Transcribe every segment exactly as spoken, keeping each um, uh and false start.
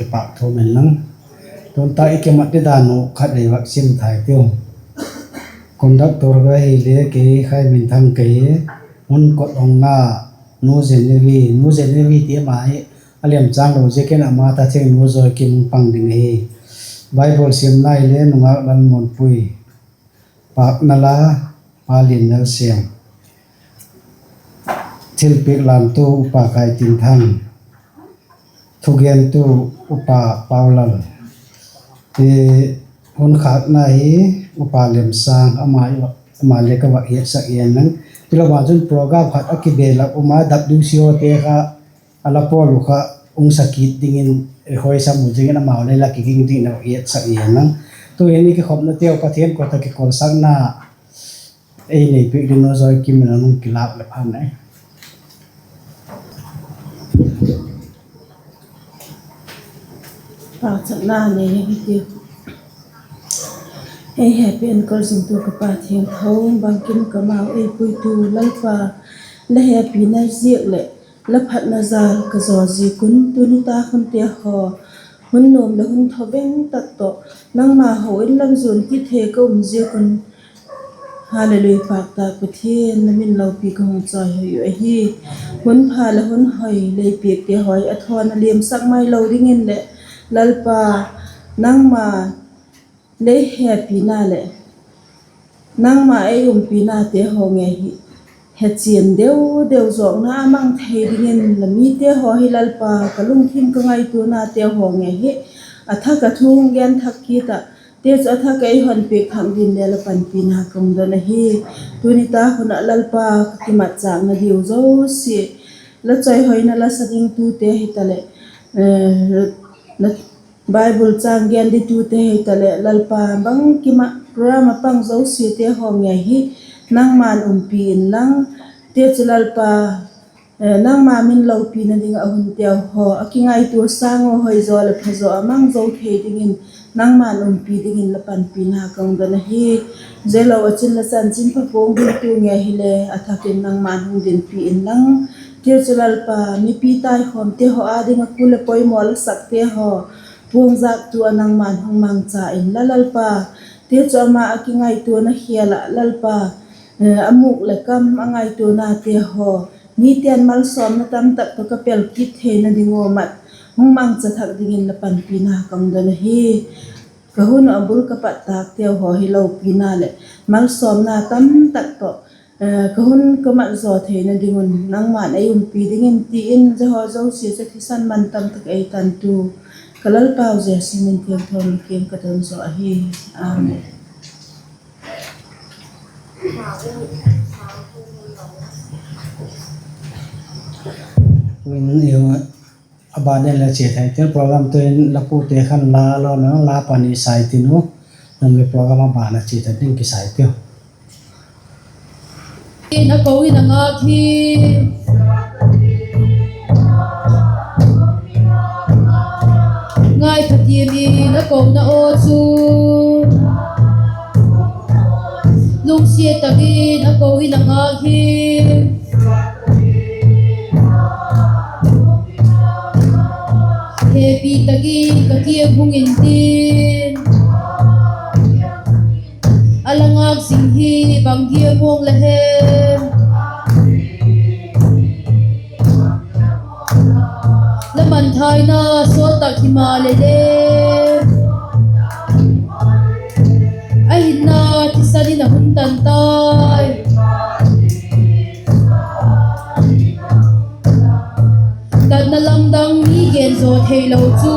Kipâk thu men lang. Tun tak i kimat di dan uh khat ei vak sim thai tiu. Conductor ka hile kei Khaiminthang ka hi, hun kot hongna Nu Genevieve, Nu Genevieve ti ama hi a liam châng lo ziakin ama ta theng Nu Zawikim pang ding ahi. Bible simna hile Nungâk Lalmuanpui, pâkna la Pa Liannalsiam, thilpiak lamtu Upa Kaitinthang, thugentu Upa Paulal, hun khâkna hi Upa Lemsâng, ama le ka vak hiatsak en lang. Tilo ma chun program khat a kibelap um a, W C O te kha a la pawl uh kha hung sa kit dingin, khoisam u dingin amau le la kiging dingin a vak hiatsak en lang. Tu'hin i kikhopnateu Pathian kot ah kikolsakna ei neipiak ding Nu Zawikim in a hung kilâk leh phan ahi. Pauchapna nei hitiu. Ei hepi enkol zingtu ka Pa thiangtho, bangkim ka mau ei puitu Lalpa, la hepina ziak leh la phatna jal ka zaw ziak un tuni tak hunte haw, hun nuam leh hun thaveng tak tawh nangma ho in lam zuan kit thei ka um ziak un, Hallelujah, pâk tak Pathian, la min lopi ka hung chawihoi uh ahi. Hun pha leh hun hoi lei piakte haw hi a thawn a liamsak mai lo dingin leh, Lalpa, nangma lei hepina leh nangma ei umpinate haw ngei hi hechian deu deu zawkna a mang thei dingin, la mite haw hi Lalpa, ka lungthim ka ngaituanate haw ngei hi a thak a thu hung gen thak kit ah, tichu a thak ei hon piak thak dingin le la panpina ka hung don ahi. Tuni tak hun ah Lalpa, ka kimatchâkna diu zosia, la chawihoina la sa dingtute hitaleh, Bible châng gen ditute hitaleh, Lalpa, bangkim ah program a pang zosiate haw ngei hi nangma'n umpi inlang, tichu Lalpa, nangma min lopina ding ah hunteu haw a kingaitua sâng ua hoizaw leh phazaw a mang zo thei dingin nangma'n umpi dingin la panpina ka hung don ahi. Zia lo ah chun la chanchinpha puang dingtu ngei hile a thak in nangma'n hung dinpi inlang, tichu Lalpa, mipi taikhawmte haw â ding ah kul leh poimaw la sakte haw puangzâktu ah nangma'n hung mangcha inla Lalpa, tichu ama a kingaituana khêl ah Lalpa, a mûk leh kam a ngaituanate haw mite'n malsawmna tamtak tawh ka pel kit theina ding ua mat hung mangcha thak dingin la panpina ka hung don ahi. Ka hun uh a bul ka pat tâkteu haw hi lopina leh malsawmna tamtak tawh ka hun ka mat zaw theina ding un nangma'n ei umpi dingin ti in, zia haw zosia chu thisan man tamtak ei tantu ka Lalpau Jesu min thiangtho in la kiang ka don zaw ahi. Amen. A ban in la chia thei tin, program tu in la pute khan la lo na la pani sai tin u, nang le program a ban a chia thei ding kisai tiu. In a ko in a ngak hi. Ngai Pathian in a kona aw chu lungsiat tak in a ko in a ngak hi. Hepi tak in ka kiang hung intin, a la ngak zing hi bang hia muang la hem. La mangthaina sawt tak himaleh le, a hinna thisan in a hun tan tai. Tatna lamdang mi gen zaw theilo chu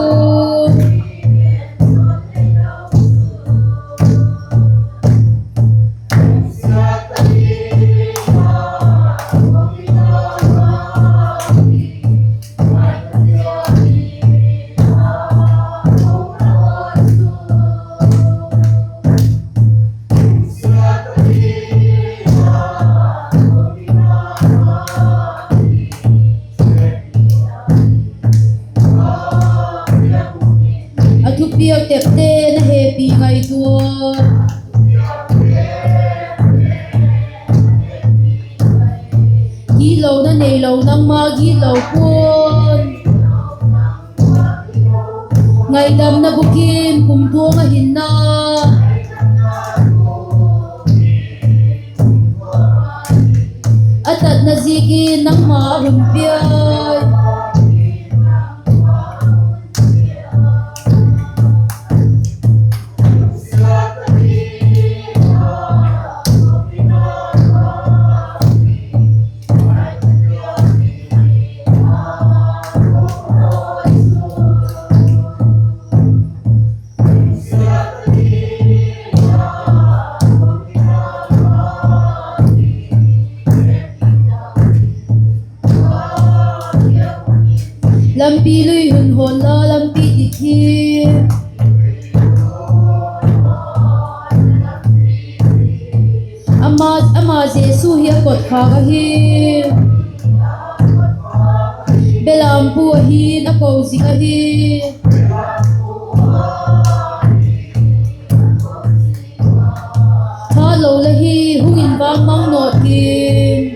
A thupiak tepte na hepi ngaitua, gitlona neilo nangma gitlo pua'n. Ngaidamna bukim kumtuang a hinna, a tatna ziakin nangma a hun piai. Lampi lui hun hawn la lampi dik hi. Ama, ama Jesu hi a kotkhâk ahi. Belampu ahi'n a ko zing ahi. Hatlo la hi, hung in vang mang nawt in.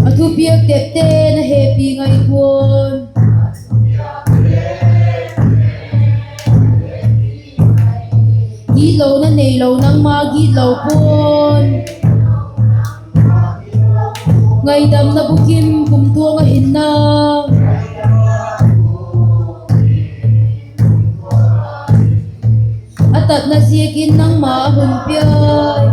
A thupiak tepte'n a hepi ngai pua'n. Gitlona neilo nangma gitlo pua'n. Ngaidamna bukim kumtuang a hinna, a tatna ziakin nangma a hun piai.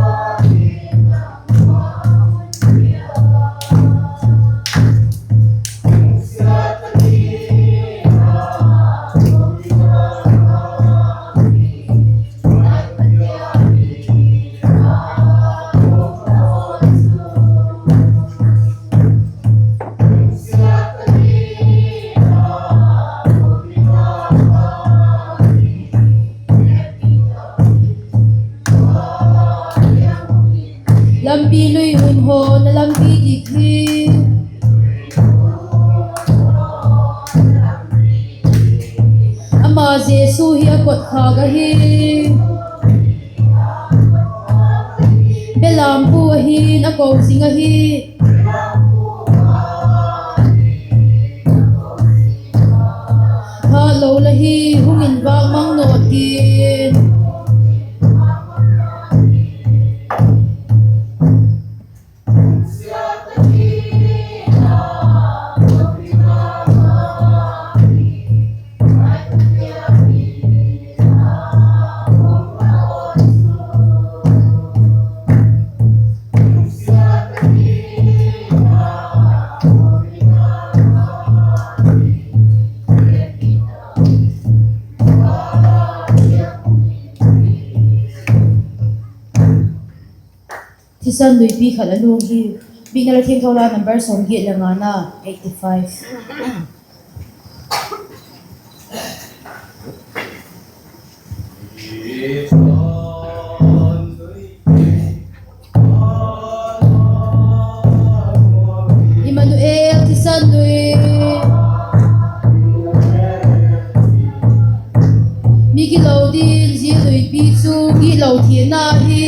Lampi lui hun hawn la lampi dik hi. Ama Jesu hi a kotkhâk ahi. Belampu ahi'n a ko zing ahi. Hatlo la hi, hung in vang mang nawt in. Thisan luipi khat a luang hi. Biakna Thiangtho la number sawmgiat le ngana, eighty five. Immanuel thisan lui. Mi gilo ding zia luipi chu gitlo thianna hi.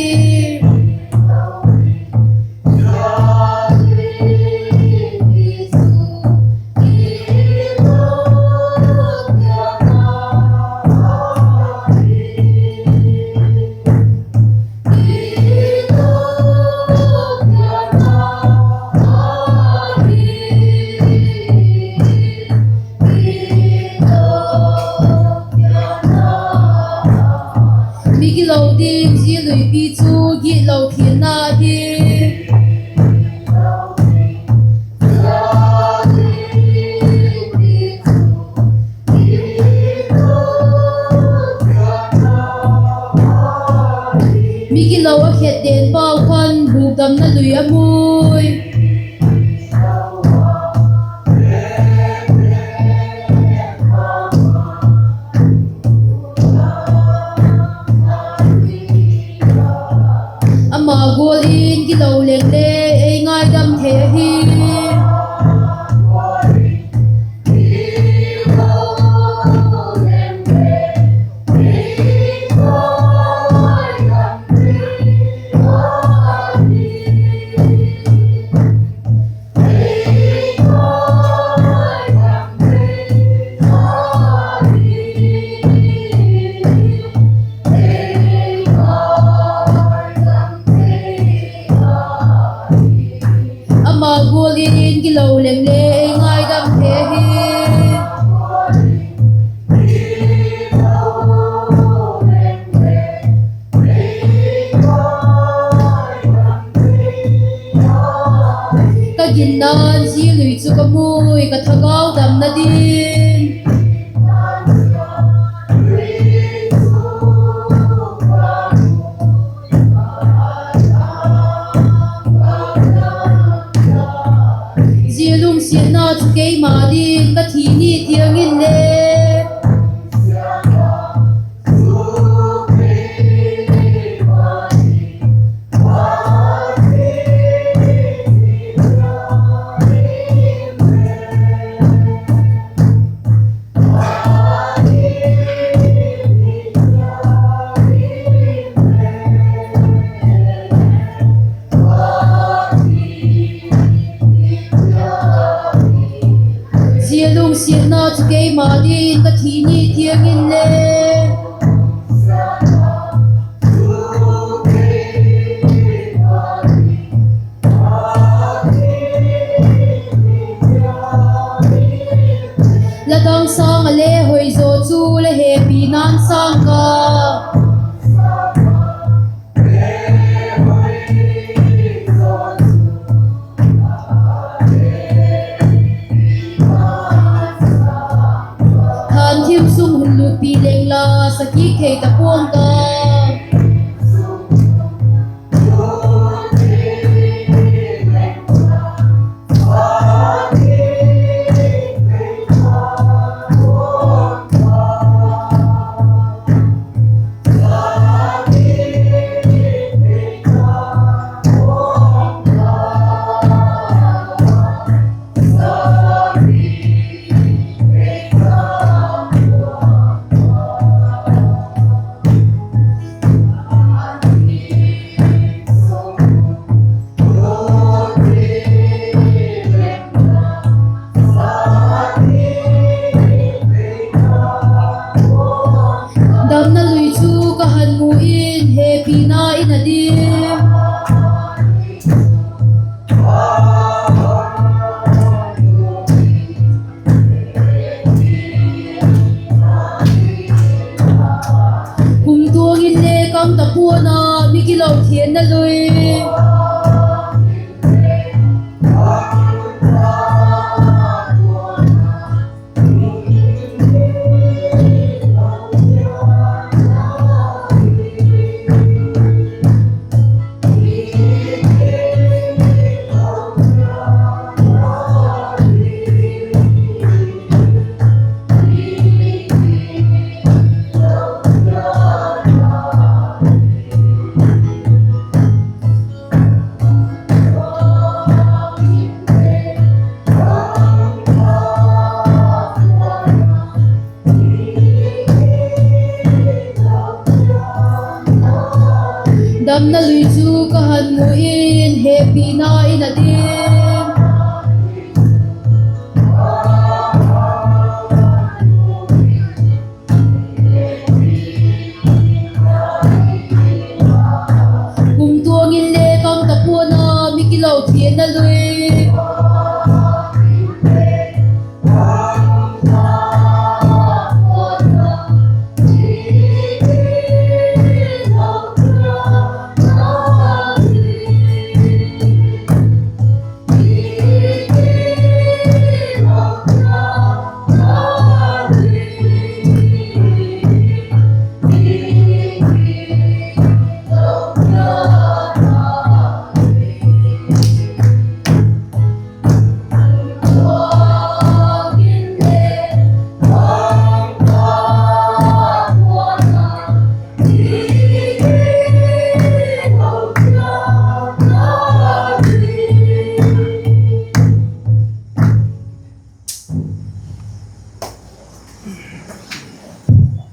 Mi gilo ding zia luipi chu gitlo thianna hi. Mi gilo a khet den pau khan hukdamna lui a mui. Kilo leng le ei ngaidam thei ahi. Ama gual in kilo leng le ei ngaidam thei hi. Ka ginna'n zia lui chu ka mui, ka thagau damna ding. Zia lungsiatna chu keima ding ka thi ni tiang inle, zia lungsiatna chu keima ding ka thi ni tiang inle, la dang sâng ah le hoi zaw chu la hepina'n sâng ka. Khan thim sung hun lutpi leng la, sakik thei ta pua'ng ka. Damna lui chu ka han mu in, hepina in a dim. Kumtuang in le kang ta pua'n a, mi kilo thianna lui. Damna lui chu ka han mu in, hepina in a dim. Kumtuang in le kang ta pua'n a, mi kilo thianna lui.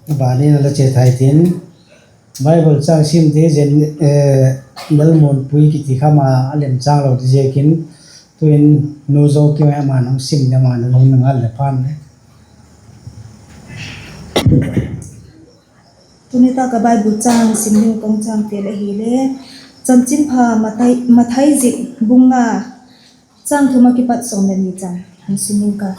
Ban in a la chia thai tin, Bible châng sim di zia, eh, Lalmuanpui kiti kha ama a lemchâng lo di ziakin, tuin Nu Zokim ama'n hung sim di, ama'n a hung na ngal leh phan le. Tuni tak ah Bible châng sim ding ka hung chângte le ahile, Chanchinpha Mathai, Mathai zik bung nga, châng thum ah kipat sawm leh ni chan hung sim ing ka.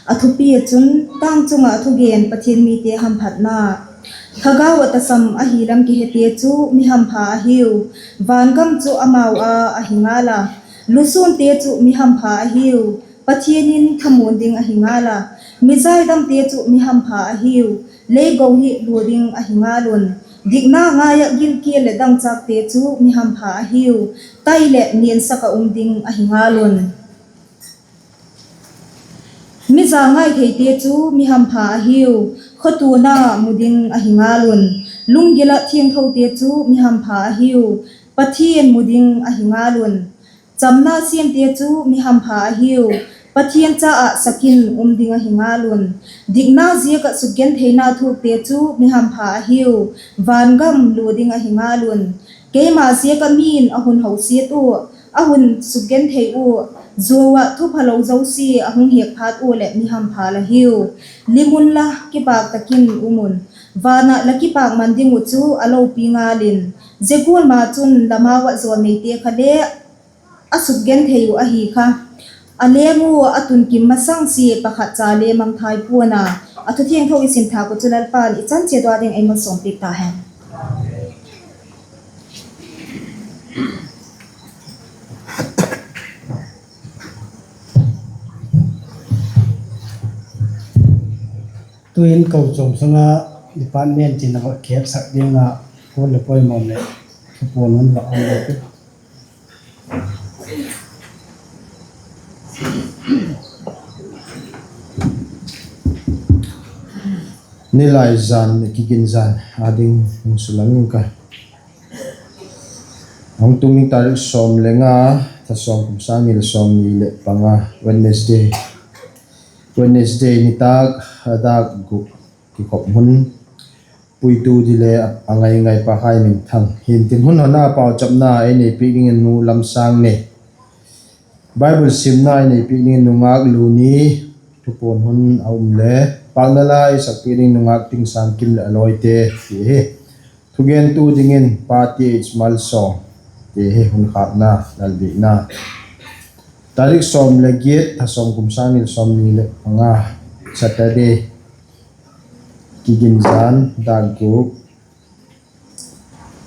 A thupi ah chun, Tâng chung ah a thugen Pathian mite hamphatna. Thagau ah tasam ahi lam kihete chu mi hampha ahiu, van gam chu amau â ahi ngal a. Lusûnte chu mi hampha ahiu, Pathian in thamuan ding ahi ngal a. Mi zaidamte chu mi hampha ahiu, lei go hi lua ding ahi ngal un. Dikna ngai ah gilkial leh dangchâkte chu mi hampha ahiu, tai leh niansak ah um ding ahi ngal un. Mi zangai theite chu mi hampha ahiu, khawtuana mu ding ahi ngal un. Lunggil ah thiangthote chu mi hampha ahiu, Pathian mu ding ahi ngal un. Chamna siamte chu mi hampha ahiu, Pathian cha ah sak in um ding ahi ngal un. Dikna ziak ah sukgentheina thuakte chu mi hampha ahiu, van gam lua ding ahi ngal un. Keima ziak ah mi'n a hun hosiat ua, a hun sukgenthei ua, zuau ah thuphalo zosia a hung hiak phat ua leh mi hampha la hiu. Lim unla, kipâk tak in um un. Van ah la kipâkman ding uh chu a lopi ngal in. Zia gual ma chun la mau ah jawlneite kha le a sukgenthei uh ahi kha, a leng ua a tunkim masang sia pakhat cha le mangthai pua'n a. A thu thiangtho i sim thâk uh chu Lalpa'n i chan chiat ua ding ei malsawmpiak ta hen. Tuin kochuam sung ah department tin a va khêksak ding ah, hun le poimaw leh thupuan hun va hung le. Nilaizan Kiginzan â ding hung sulang ing ka. Hung tung ding tarik sawm le nga, tha sawm, kum sâng ni leh sawmni leh panga, Wednesday. Wednesday nitâk, a dâk guk kikhop hun. Puitu di le a ngai ngai Pa Khaiminthang. Hintin, hun honna pauchapna ei nei piak dingin Nu Lamsangnei. Bible simna ei nei piak dingin Nungâk Luni, thupuan hun a um le, pâkna la i sak piak ding Nungâk Tingsangkim leh a lawite ti hi. Thugentu dingin Pa T H Malsawm ti hi. Hun khâkna, Lalbiakna. Tarik sawm le giat, tha sawm, kum sâng ni leh sawmni leh panga, Saturday. Kiginzan, dâk guk.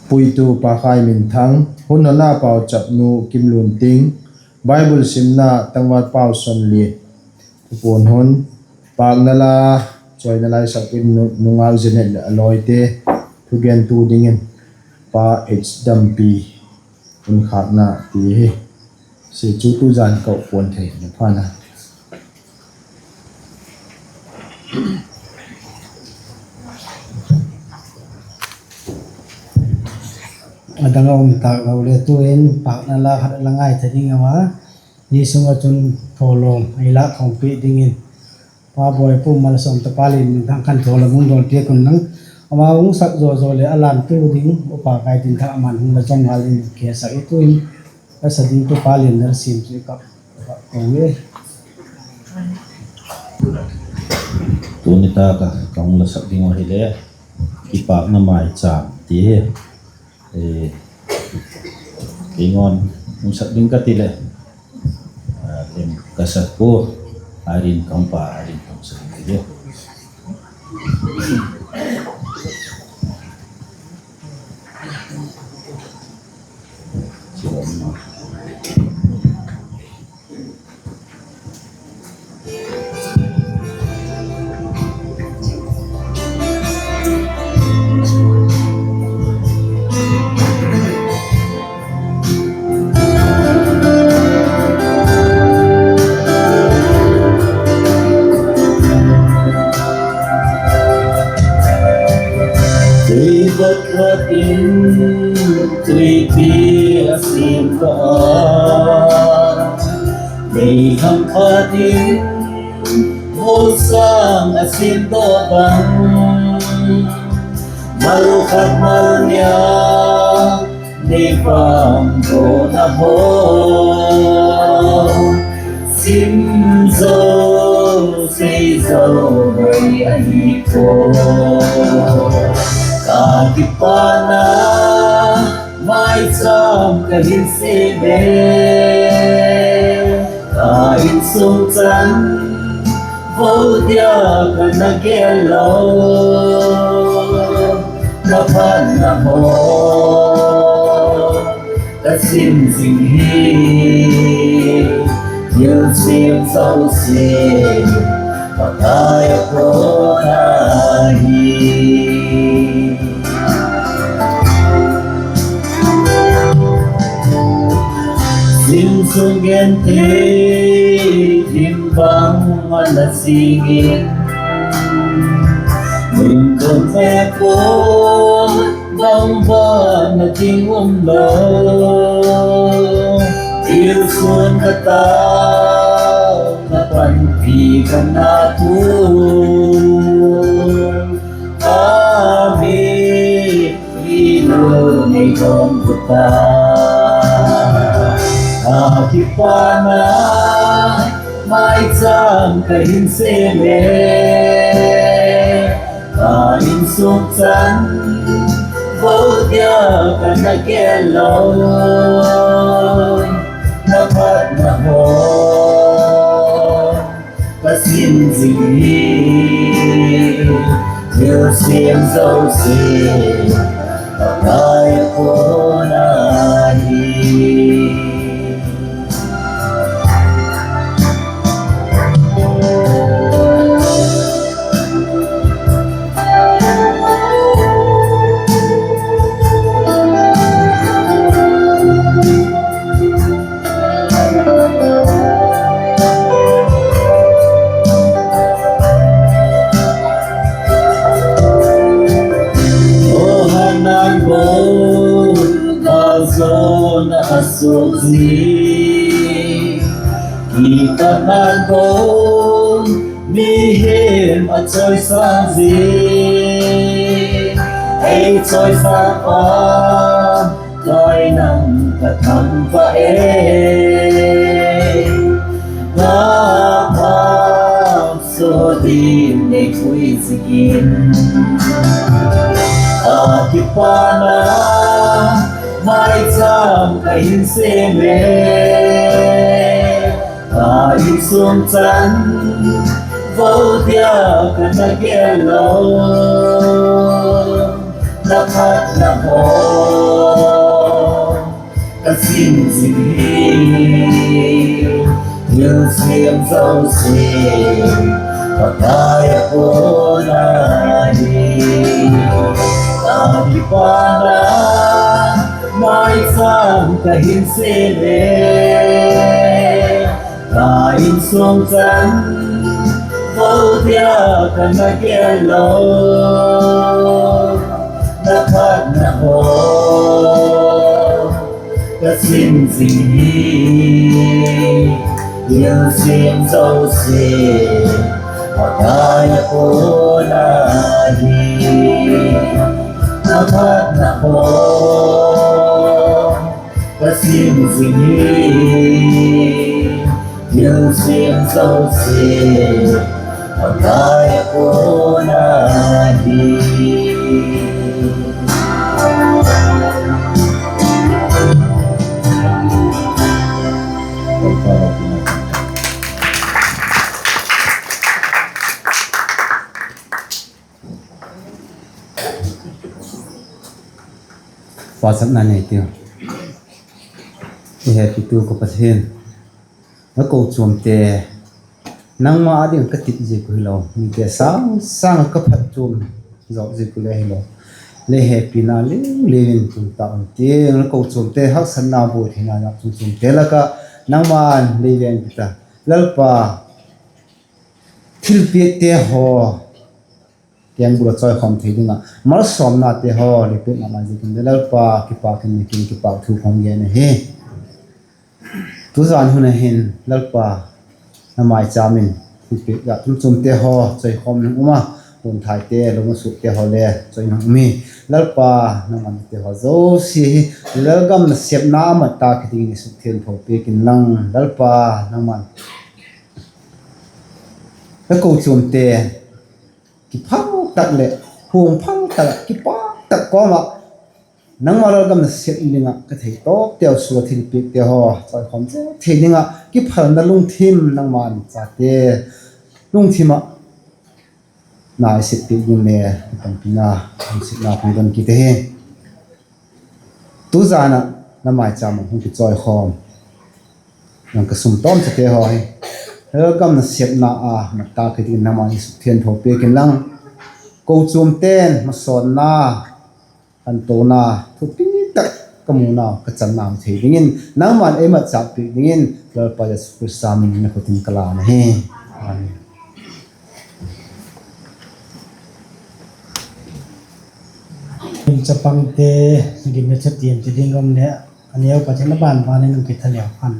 Puitu Pa Khaiminthang, hun honna pauchap Nu Kimlunting, Bible simna tangval Pausonlian, thupuan hun, pâkna la, chawina la i sak piak ding Nungâk Janet leh a lawite, thugentu dingin Pa H Dampi, hun khâkna ti hi. Zia chu tu zan ka puan thei na phan a. A dang a um tâk lo le tuin pâkna la khat la ngaitha ding a, zia sung ah chun thawlawm ei lâk khawmpi dingin Pa Bawi Pu Malsawm, Tapa Lianminthang khan thawlawm hung dawl piak un lang, ama hung sak zaw zaw leh a lântu ding Upa Kaitinthang ama'n hung la zom ngal in, khesak i tuin la sa ding Tapa Lianminthang sim chu i kap ko e. Tuni tak ah ka hung la sak ding uh ahileh, Kipâkna Mâichâm ti hi. Kei ngawn hung sak ding ka ti leh, ka sak pua, Irene ka hung pa, Irene ka hung sak ding ka ti. Tui vot khat in tuipi a siamdaw a, mei hamphat in mual sâng a siamdaw bang, Mal khat mal nia nei vangbohna haw, sim zo, sei zo mai ahi pua. Ka kipâkna maicham ka hin sem e, ka insung chan vo dia ka na gel lo, na phatna haw ka sim zing hi, thil siam zosia Pakai a kuan ahi. Sim sung genthei thim bang a la sing in, lim thum e pua, bangvana ding um lo. Thil suan ka ta, na panpi ka na tu, ka mi i lo nei dong ku ta. Ka kipâkna maicham ka hin sem e, ka insung chan vo dia ka na gel lo, na phatna haw ka sim zing hi, thil siam zosia Pakai a kuan ahi. Aw, Hanan bo, ka zawna a suak zing, i ka nan bo, mihem a chawisâng zing, ei chawisâng pa, tai nang ka thangvâk e, ngâkpha suatin nei pui ziakin, ka kipâkna maicham ka hin sem e, ka insung chan vo dia ka na gel lo, na phatna haw ka sim zing hi, thil siam zosia Pakai a kuan ahi. Ka kipâkna maicham ka hin sem e, ka insung chan vo dia ka na gel lo, na phatna haw ka sim zing hi, thil siam zosia Pakai a kuan ahi. Na phatna haw ka sim zing hi, thil siam zosia Pakai a kuan ahi. Pauchapna nei tiu. I hepitu ka Pathian, la kochuamte nangma â ding ka tip ziak uh hilo, mite sâng sâng ah ka phatchuam zawk ziak uh le hilo, lei hepina liu liu in tung ta un ti, la kochuamte haksatna buai theina chuamchuamte lak ah nangma'n lei veng pia ta. Lalpa, thilpiakte haw kengbul ah chawikhawm thei ding ah malsawmnate haw lei piak ma ma ziakin le Lalpa, kipâk in, kin kipâk thu khawm gen ahi. Tuzan hun ah hin Lalpa, na maichâm in thilpiak chuamchuamte haw chawikhawm in um a, Hun thaite, lung a sukte haw le, chawi nang mi. Lalpa, nangma'n te haw zosia hi, lalgam nasepna a mat tak hi dingin i sukthiangtho piak inlang, Lalpa, nangma'n la kochuamte kiphal tak leh huam phal tak ah, kipak tak kawm ah, nangma lalgam nasep ding ah ka theitawpte haw sua thilpiakte haw chawikhawm thei ding ah kiphalna lungthim nangma'n chate lungthim ah na i sep piak ding le, panpina, hung sipna hung don kit ahi. Tuzan ah na maichâm ah hung kichawikhawm, nang ka sum tawm chate haw hi lalgam nasepna a mat tak hi dingin nangma'n i sukthiangtho piak inlang, kochuamte'n masawnna, khantouna thupi tak ka munau ka channau thei dingin nangma'n ei matchâk piak dingin Lalpa Jesu Khrista min in na khut in ka lân ahi. Amen. Chapangte, ginna chatiam ti ding um leh, a neu Pathian a ban ban in hung kitha leu khan.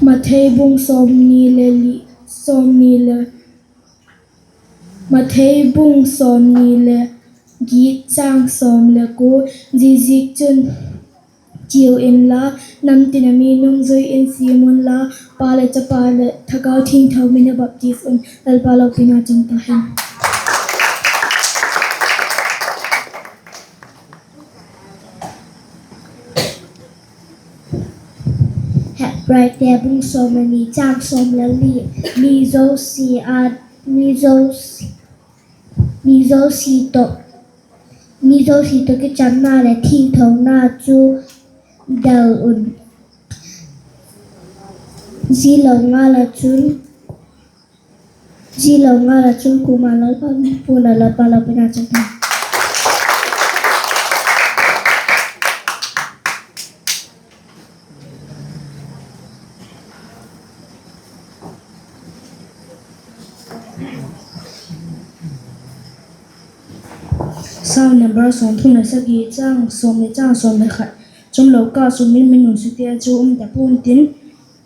Mathai bung sawmni le li, sawmni le, Mathai bung sawmni le giat châng sawm le kua, ziaziakchun chiau inla, nam tin ah mi nungzui in siam unla, Pa le Chapa le Thagau Thiangtho min a baptis un. Lalpa lopina chang ta hen. Hebraite bung sawm le ni châng sawm le li, mi zosia, mi zosia, mi zosia tawh, mi zosia tawh kichamna leh thiangthona chu del un. Zia lo ngal ah chun, zia lo ngal ah chun kuama Lalpa min puan ah Lalpa lopina chang ta. Sâm number sawmthum le sagi, châng sawm le, châng sawm le khat. Chun lo ka sung min, min nunsiate chu um ta pua'n tin,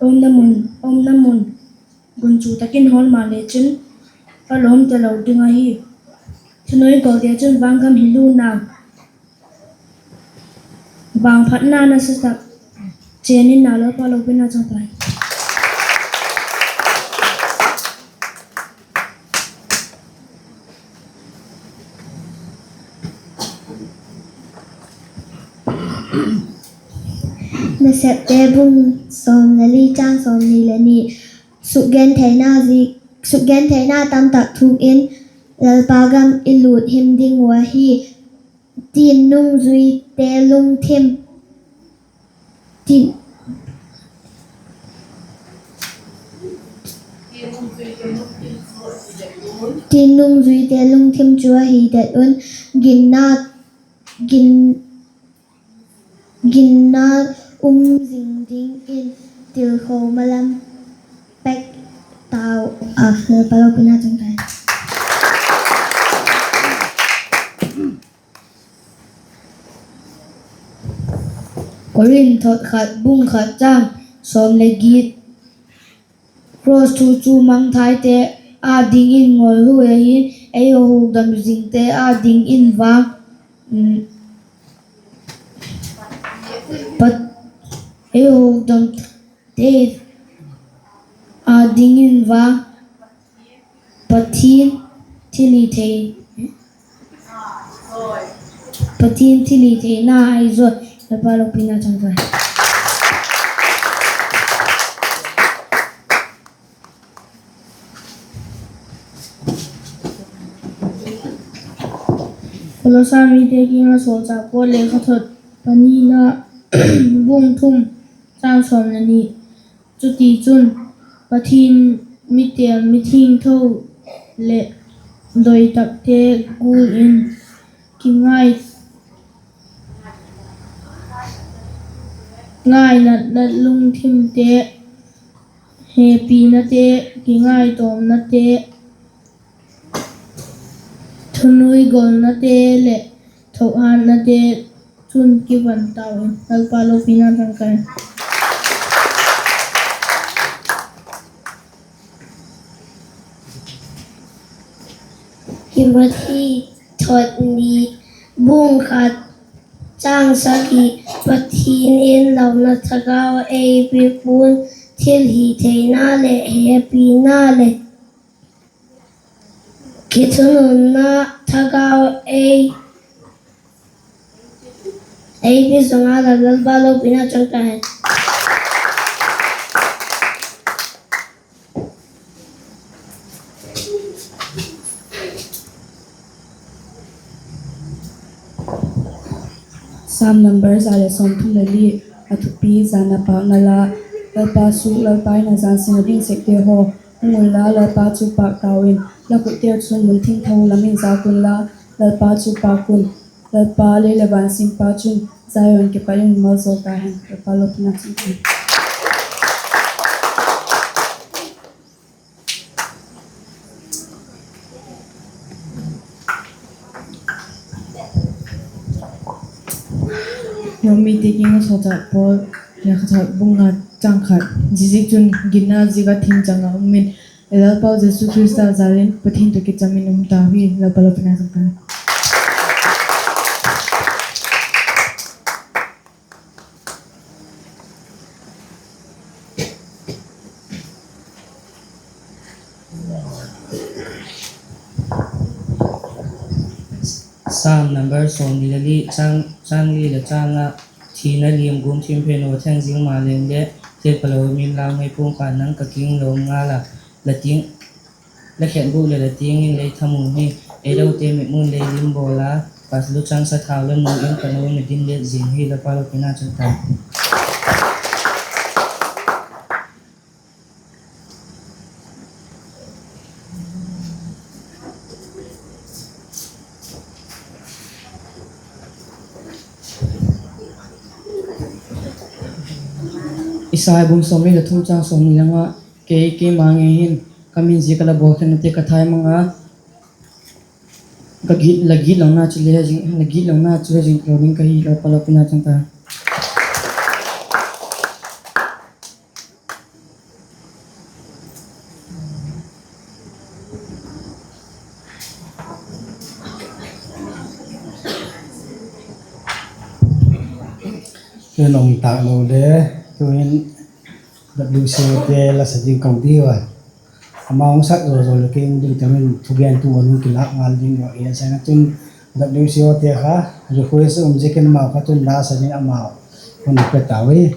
umna mun, umna mun gunchu tak in hawl maleh chun a lawm talo ding ahi. Thunuai kolte chun vangam hi lût nau, vangphatna nasa tak chên in nau, Lalpa lopina chang ta hen. Nasepte bung sawm le li châng sawmni le ni. Sukgentheina zi-, sukgentheina tam tak thuk in Lalpa gam i lût him ding uh ahi. Tin nungzuite lungthim, tin, tin nungzuite lungthim chu ahi det un, ginna, gin, ginna um zing dingin tilkho malam pek tau a, Lalpa lopina chang ta hen. Korinth khat bung khat châng sawm le giat. Cross thu chu mangthaite â dingin ngawlhuai ahi'n, ei hukdam zingte â dingin vang, mm, Pat-, ei hukdamte â dingin vang, Pathian thilhithei, Pathian thilhitheina ahi zaw. Lalpa lopina chang ta hen. Kolosa mite kiang ah sawlchâk Paul lekhathot panina, bung thum, châng sawm le ni. Chutichun, Pathian mi têl, mithiangtho leh doitakte gual in kingai, ngainatna lungthimte, hepinate, kingaitawmnate, Nui golnate leh thohhâtnate chun kivan tau in, Lalpa lopina chang ta hen. Timothy thot ni, bung khat, chang sagi. Pathian in launa thagau ei piak pua'n, thilhitheina leh hepina leh kithununna thagau ei, ei piak zong a, Lalpa lopina chang ta hen. Sam number za leh sawmthum leh li. A thupi: Zan a pâkna la. Lalpa suk, Lalpa in a zan sin a ding sekte haw, hung unla, Lalpa chu pâk tau in. La khutteu chun mun thingtho lam in zâk unla, Lalpa chu pâk un. Lalpa, lei leh van simpa chun Zion kipat in maljawl ta hen. Lalpa lopina chang ta hen. Romite kiang ah sawlchâk Paul lekhathot, bung nga, chang khat. Ziaziakchun, ginna ziak ah thim chang ah um in, i Lalpau Jesu Khrista jal in Pathian tawh kicham in um tau hi. Lalpa lopina chang ta hen. Sam number sawmni leh li, chang, chang li leh chang nga. Thina liam gum thim phen uh a theng zing maleng le, thil phalo min lau ngei pua'ng kha, nang ka kiang lo ngal a, la tiang, la khetbûk leh la tiang in lei thamuang hi. Ei lote mitmun lei lim bawl a, ka luchang sathau la mu in ka lo na dim let zing hi. Lalpa lopina chang ta hen. Isai bung sawmni leh thum, chang sawmni leh nga. Kei, keima ngei hin ka min ziak a la bawlkhenate ka thai mang a, ka git, la gitlona chu le zing, la gitlona chu le zing lo ding ka hi. Lalpa lopina chang ta hen. Tun um tâk lo le, tu'hin W C O te la sa ding ka hung diu a. Amau hung sak zaw zaw leh kei hung ding teng in thugentu a hung kilâk ngal ding uh a, i a seng a chun W C O te kha request um ziakin amau kha tun la sa ding amau hun pe tau hi.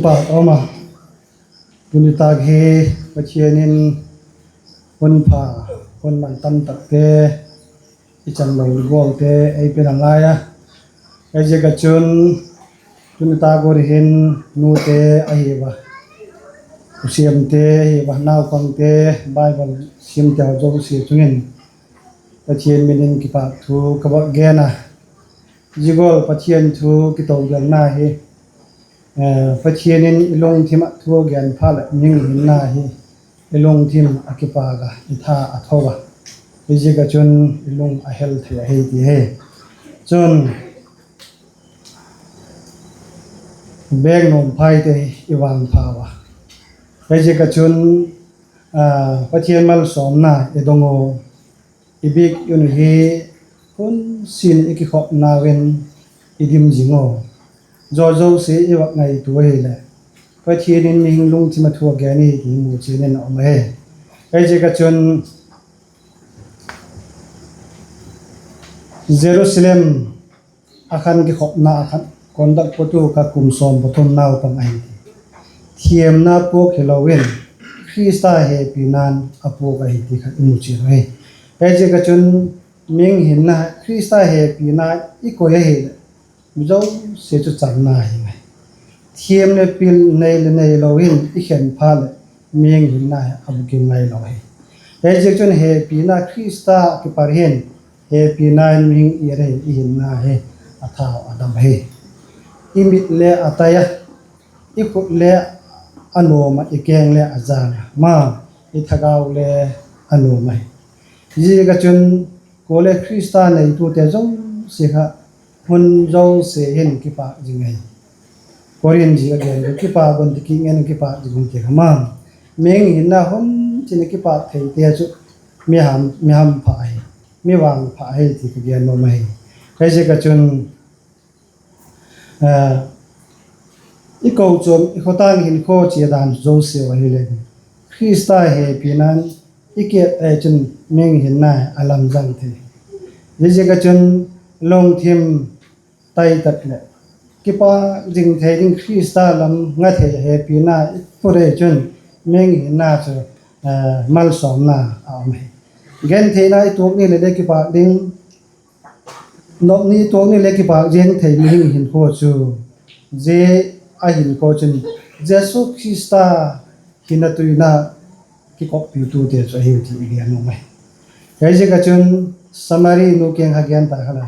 Pa um a, tuni tâk hi Pathian in hun pha, hun man tam takte, i chan lo i gualte ei pe nalai a. Hiziak ah chun tuni tâk hun hin nute ahi a, u siamte ahi a, naupangte, Bible siamte zosia chung in Pathian min in kipâk thu ka vak gen a. Zia gual Pathian thu kitodelna hi, Pathian in i lungthim ah thu a gen phat leh mihing hinna hi i lungthim a kipâk a, i tha a tho a, hiziak ah chun i lung a hel thei ahi ti hi. Chun, bêk nuam phaite i vangpha ua, hiziak ah chun Pathian malsawmna i dong u, i biak un hi hun sin i kikhopnau in i dim zing u. Zia zosia i vak ngaitua ahileh Pathian in mihing lungthim ah thu a gen hi ti mu chian in a um ahi. Hiziak ah chun Jerusalem a khan kikhopna a khan conduct patu kha kum sawm pathum naupang ahi ti, thiamna puak hilo in Khrista hepina'n a puak ahi ti kha i mu chian ahi. Hiziak ah chun mihing hinna Khrista hepina i koi ahileh mi zosia chu channa hi mai, thiam leh pil nei leh neilo in i khen phat leh mihing hinna hi a bukim ngailo hi. Hiziak chun hepina Khrista kipar hin, hepina in mihing i ahi, i hinna hi a thau a dam ahi. I mit le a tai a, i khut le a nuam a, i keng le a jang a, ma, i thagau le a nuam ahi. Ziak ah chun kuale Khrista neitute zosia kha hun zosia hin kipâk zing ahi. Korinth zi a gen, kipâk un ti, kingen kipâk zing un ti kha ma, mihing hinna hun chin a kipâk theite chu mi hampha ahi, mi vangpha ahi ti ka gen nuam ahi. Hiziak ah chun i kochuam, i khawtang, hinkhua chia dan zosia uh ahileh Khrista hepina'n i kiet ei chun mihing hinna a lamzang thei. Hiziak ah chun lungthim tai tak leh kipâk zing thei ding, Khrista lam nga thei hepina i put ei chun mihing hinna chu malsawmna a um hi. Gentheina i tuak ni leh le kipâk ding, nopni i tuak ni leh kipâk ziang thei mihing hinkhua chu, zia a hinkhua chun Jesu Khrista hinna tuina kikoppitute chu ahiu ti i gen nuam ahi. Hiziak ah chun Samari nu kiang kha gen ta kha la,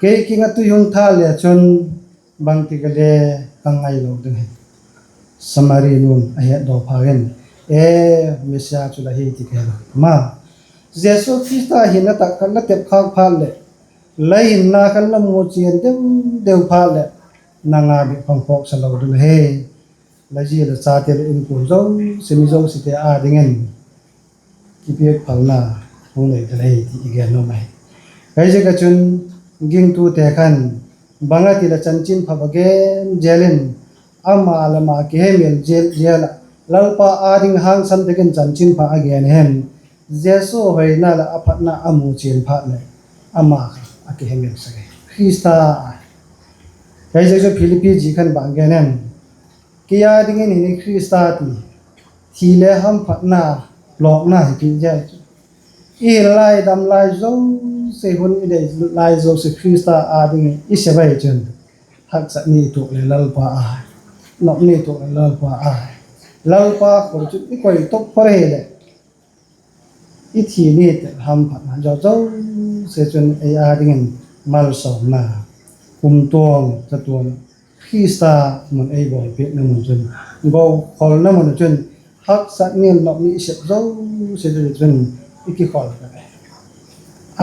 kei kiang ah tui hung tha le chun bangtik a le ka ngailo ding hi. Samari nu'n a hetdaw pha in, e, Messia chu la hi ti ka he lo ma. Jesu Khrista hinna tak kha la tep khâk phat leh, la hinna kha la mu chian deu deu phat leh, nang â bik pang phawksa lo ding hi. La zi la chate leh inkuan zosia, mi zosiate â dingin kipiak phalna hung nei ta ahi ti i gen nuam ahi. Hiziak ah chun gingtute khan bang a ti leh chanchinpha va gen zel in, ama leh ama kihemil zel zel ah, Lalpa â ding hangsan tak in chanchinpha a gen hen, Jesu hoina leh a phatna a mu chian phat leh, ama kha a kihemil sek ahi, Khrista ahi. Hiziak chu Philippi zi khan bang gen em? Kei â dingin hin Khrista ti, thi le hamphatna, lawkna hi ti zel chu, i hil lai, dam lai zosia, hun i nei lai zosia Khrista â dingin i sep ahi chun, haksat ni tuak leh Lalpa â, nop ni tuak leh Lalpa â, Lalpa khut chun i koi top phot ahileh, i thi ni teh hamphatna zosia chun ei â dingin malsawmna, kumtuang, chatuang, Khrista mun ei bawlpiakna mun chun, gokholna mun ah chun, haksat ni, nop ni i sep zosia chun i kikhol ka ve.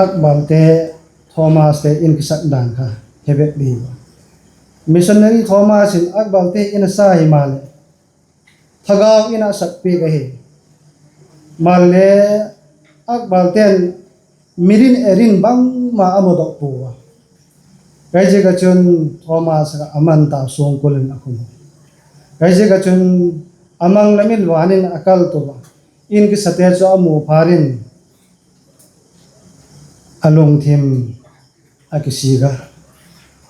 Akbalte, Thomaste in kisak dan kha he bek di. Missionary Thomas in Akbalte in a sa himaleh, thagau in a sakpiak ahi. Maleh, Akbalte'n mirin erin bangma a mudok pua a. Hiziak ah chun Thomas kha a man tau suangkul in a khum. Hiziak ah chun a mang lam in van in a kal tua a. In kisate chu a mu phat in a lungthim a kisik a.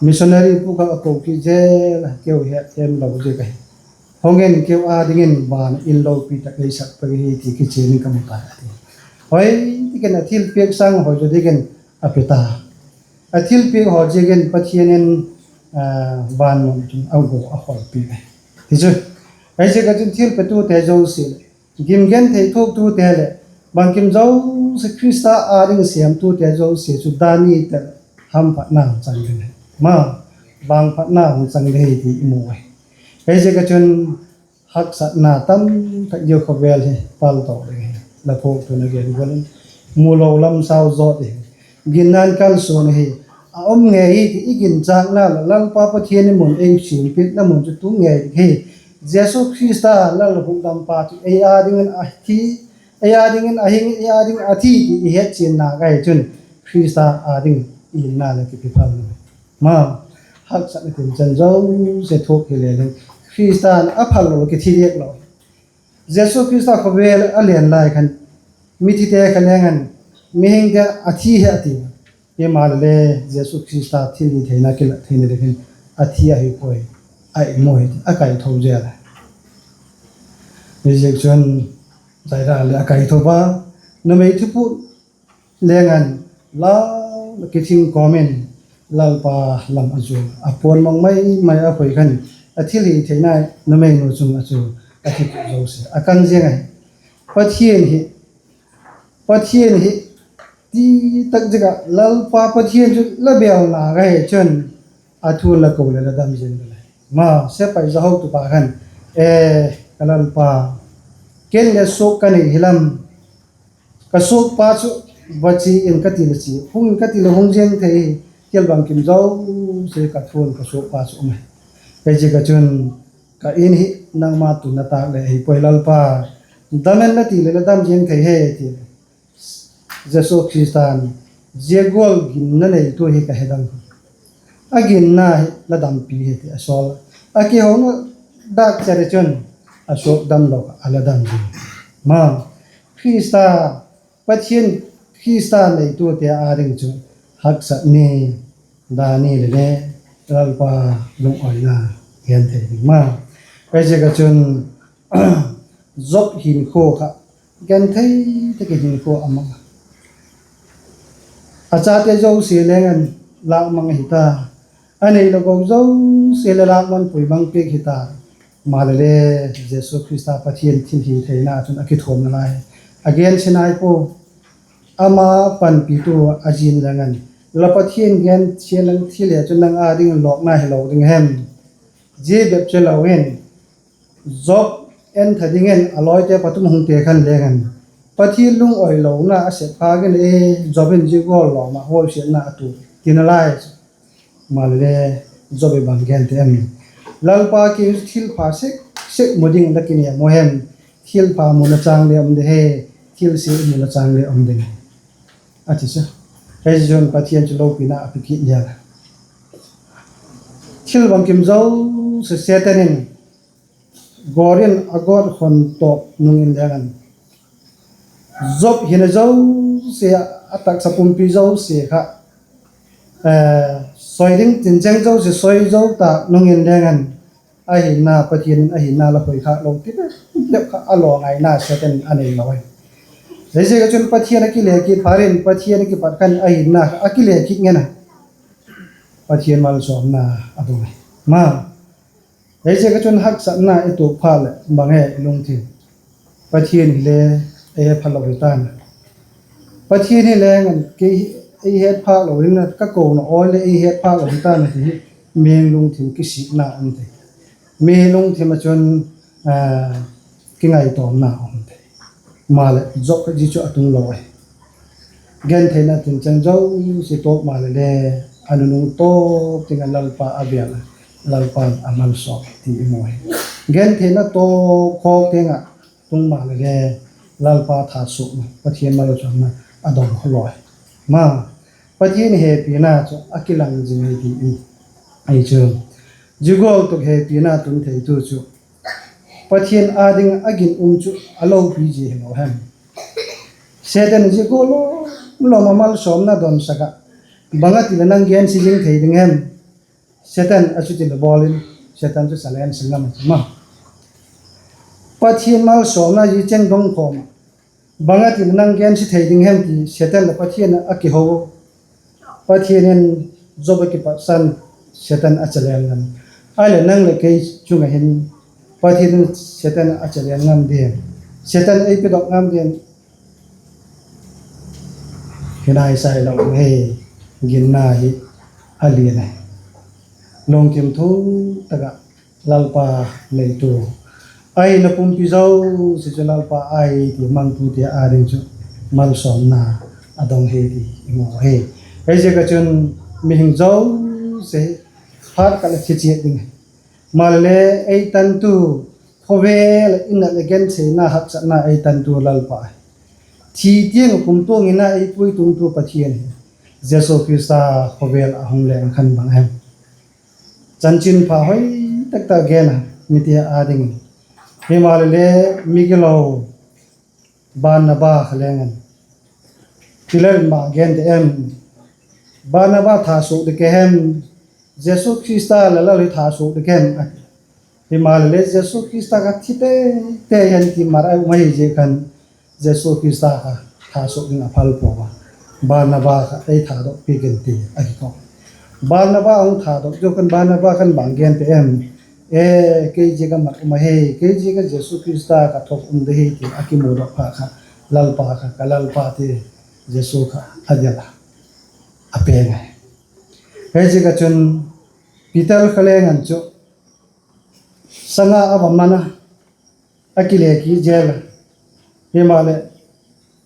Missionary pu kha a ko kit zel a, keu hetthem lo ziak ahi. Hung in, keu â dingin van in lopi tak ei sak pek hi ti kichian in ka mu tai, a ti. Hoi, tikin a thilpiak sâng hoi zaw dingin a pe ta. A thilpiak haw ziakin Pathian in van mun chun a gua a khawlpi ahi chu. Hiziak ah chun thilpetute zosia leh, gim genthei thuaktute leh, bangkim zosia Khrista â ding sêmtute zosia chu dan ni tel hamphatna hung chang ding ahi. Ma, vangphatna hung chang ding ahi ti i mu ahi. Hiziak ah chun haksatna tamtak ziak khawvel hi paltawk ding hi la phuaktu'n a gen gual in, mu lo lam sau zawt hi, ginna'n kalsuan hi, a um ngei hi ti i ginchâkna leh Lalpa Pathian in mun ei siampiakna mun chu tung ngei hi. Jesu Khrista Lal hukdampa chu ei â dingin a thi, ei â dingin a hing, ei â dingin a thi ti i hetchianna ahi chun, Khrista â ding inna leh kipiphal nu. Ma, haksatna tinchen zosia thuak hile leng, Khrista'n a phal lo kithi diak lo. Jesu Khrista khawvel a len lai khan, mithite kha leng an, mihingte a thi hi a ti. Himaleh le, Jesu Khrista thilhitheina kilat theina dingin a thi ahi puai, a i mu hi a kaitho zel a. Hiziak chun, Jaira leh a kaitho a, numei thuput leng an, lau kithing kawm in Lalpa lam a zuan a, a puan mang mai mai a khoi khan, a thilhitheina numeinu chung ah chu a thi zosia a kan ziang ahi. Pathian hi, Pathian hi ti tak ziak ah Lalpa Pathian chu la bêlna ahi chun, a thu la ko leh la dam ziang ding ahi. Ma, sepai za hotupa khan, E, ka Lalpa, ken le suak ka nei hilam, ka suakpa chu va chia in ka ti leh chia, hung in ka ti leh hung ziang thei hi, thil bangkim zosia ka thu in ka suakpa chu um ahi. Hiziak ah chun ka In hi nangma tun a tâk leh ahi puai Lalpa, dam in la ti leh la dam ziang thei hi, ti. Jesu Khrista'n, Zia gual ginna neitu hi ka he dam, a ginna hi la dampi hi, ti a sawl a. A kihona dâk chet ah chun, a suak damlo kha a la dam ding. Ma, Khrista, Pathian, Khrista neitute â ding chu haksat ni, dan ni leh le, Lalpa lungawina gen thei ding ma. Hiziak ah chun, Job hinkhua kha genthei tak in hinkhua a mang a, a chate zosia leng an lâkmang ahi ta, a neilo gou zosia leh lâkmang pui mang piak hi ta. Maleh le, Jesu Khrista Pathian thilhitheina chun a kithuam nalai, a gen sinai pua. Ama panpitu a zin leng an, La Pathian gen chian lang thil hi chu nang â ding lawkna hilo ding hem? Zia bep chu lo in, Job entha dingin a lawite pathum hung te khan leng an, Pathian lungawilona a sep khâk in, E, Job in zia gual lawm ah huaisiatna a tu, ti nalai chu. Maleh le, Job in bang gen ta em? Lalpa kiang thilpha sek sek mu ding la kinêm u hem? Thilpha muna châng le um ding hi, thilsia muna châng le um ding hi, a ti chu. Hiziak chun Pathian chu lopina a pe kit zel a. Thil bangkim zosia Setan in gawr in a gawt khon tawp nung in leng an, Job hinna zosia, a taksa pumpi zosia kha, soi ding tincheng zosia soi zo ta nung in leng an, a hinna, Pathian in a hinna la khoikhâk lo ti bep bep kha a lawngaina Setan in a neilo ahi. Hiziak ah chun Pathian a kile kit phat in, Pathian a kipat khan a hinna kha a kile kit ngen a, Pathian malsawmna a dong ahi. Ma, hiziak ah chun haksatna i tuak phat leh bang e i lungthim? Pathian hile ei he phalo hi ta'n a, Pathian hi leng an, kei ei het phâk lo in, ka kona awi leh ei het phâk lo hi ta'n a ti hi, mi lungthim kisikna um thei, mi lungthim ah chun kingaitawmna um thei. Maleh Job kha zia chu a tung lo ahi. Gentheina tincheng zosia tawk maleh le, a nunung tawp tiang ah Lalpa a bêl a, Lalpa'n a malsawm ti i mu hi. Gentheina tawp khawk tiang ah tung maleh le, Lalpa thasuakna, Pathian malsawmna a dong kha lo hi. Ma, Pathian hepina chu a kilang zing ahi ti in, ahi chu, zia gual tak hepina tun theitu chu Pathian â ding a ginum chu a lopi zia hilo hem? Setan zia gual lawm lawm a malsawmna donsak ah, bang a ti leh nang gensia zing thei ding hem? Setan a chuti leh bawl in, Setan chu challenge ngam a ti ma. Pathian malsawmna hi cheng dong khawm ah, bang a tin nang gensia thei ding hem ti Setan leh Pathian a kiho. Pathian in Job a kipat san Setan a challenge ngam. Ahileh nang leh kei chung ah hin Pathian in Setan a challenge ngam diam? Setan ei pedok ngam diam? Hi nai sai lo hi, ginna hi a lian ahi. Lungthim thuk tak ah Lalpa neitu ahi, na pumpi zosia chu Lalpa ahi ti mangtute â ding chu malsawmna a dong hi ti i mu hi. Hiziak ah chun mihing zosia hi phat khat leh thi chiat ding ahi. Maleh ei tantu, khawvel ah in ah leh gentheina haksatna ei tantu Lalpa ahi. Thi tiang ah kumtuang in ah ei puitungtu Pathian hi Jesu Khrista khawvel ah hung leng khan bang hem? Chanchinpha hoi tak tak gen a, mite â dingin. Himaleh le migilo Barnaba kha leng in, Pitel bang gen ta em? Barnaba thasuak ding ka hem? Jesu Khrista la Lal hi thasuak ding ka hem? Himaleh le Jesu Khrista kha thi tei tei hen ti mar a um ahi ziak khan, Jesu Khrista kha thasuak ding a phal pua a, Barnaba kha ei thadok piak in ti ahi kawm. Barnaba hung thadok ziak khan Barnaba khan bang gen ta em? E, kei ziak a mat um ahi, kei ziak a Jesu Khrista kha thuak um ding hi ti a kimudok phat kha, Lalpa kha, ka Lalpa ti Jesu kha a del a, a peng ahi. Hiziak ah chun Pitel kha leng in chu sanga a va man a, a kile kit zel a. Himaleh